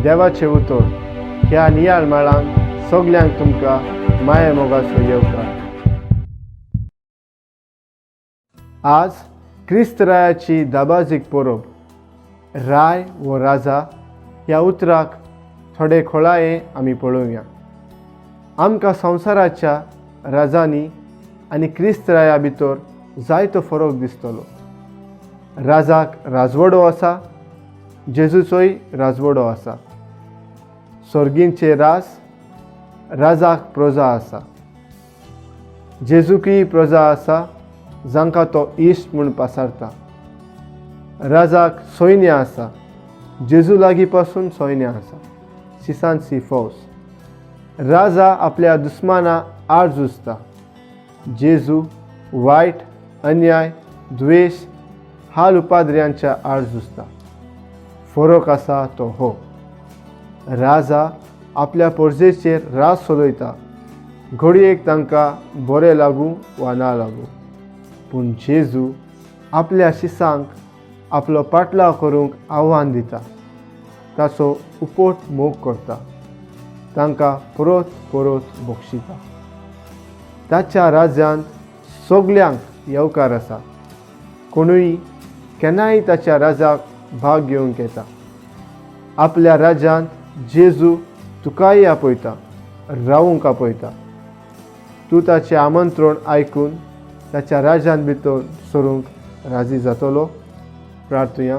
देवाचें उतर ह्या नियाळ माळान सगल्यांक तुमकां माया मोगाचो येवकार. आज क्रिस्त रायाची दाबाजीक परब. राय वो राजा ह्या उतराक थोडे खोलाये आमी पळोवया. आमकां संवसाराच्या राजांनी आनी क्रिस्त राया भितर जायतो फरक दिसतलो. राजाक राजवडो आसा, जेजूचोय राजवडो आसा. सर्गींचे रास राजाक प्रजा आसा, जेजूकय प्रजा आसा जांकां तो इश्ट म्हूण पासारता. राजाक सैन्य आसा, जेजू लागीं पासून सैन्य आसा, सिसांची फौज. राजा आपल्या दुस्माना आड झुजता. जेजू वायट, अन्याय, द्वेश, हाल उपाद्र्यांच्या आड झुजता. फरक आसा तो हो, राजा आपल्या परजेचेर राज चलयता, घडयेक तांकां बरें लागूं वा ना लागूं. पूण जेजू आपल्या शिसांक आपलो पाटलाव करूंक आव्हान दिता, ताचो उपोट मोग करता, तांकां परत परत बक्षिता. ताच्या राज्यांत सगल्यांक येवकार आसा. कोणूय केन्नाय ताच्या राजाक भाग घेवंक येता. आपल्या राज्यांत जेजू तुकाय आपयता, रावूंक आपयता. तूं ताचें आमंत्रण आयकून ताच्या राज्यांत भितर सरूंक राजी जातलो? प्रार्थुया.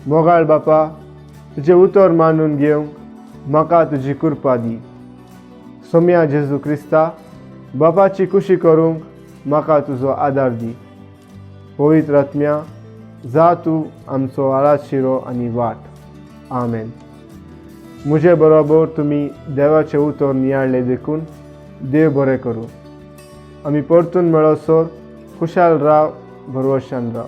मोगाळ बापा, तुजें उतर मानून घेवंक म्हाका तुजी कृपा दी. सोम्या जेजू क्रिस्ता, बापाची खुशी करूंक म्हाका तुजो आदार दी. पवित्र आत्म्या, जा तूं आमचो आळाशिरो आनी वाट. आमेन. म्हजे बरोबर तुमी देवाचें उतर नियाळ्ळें देखून देव बरें करूं. आमी परतून मेळसर खुशाल राव, भरवशान राव.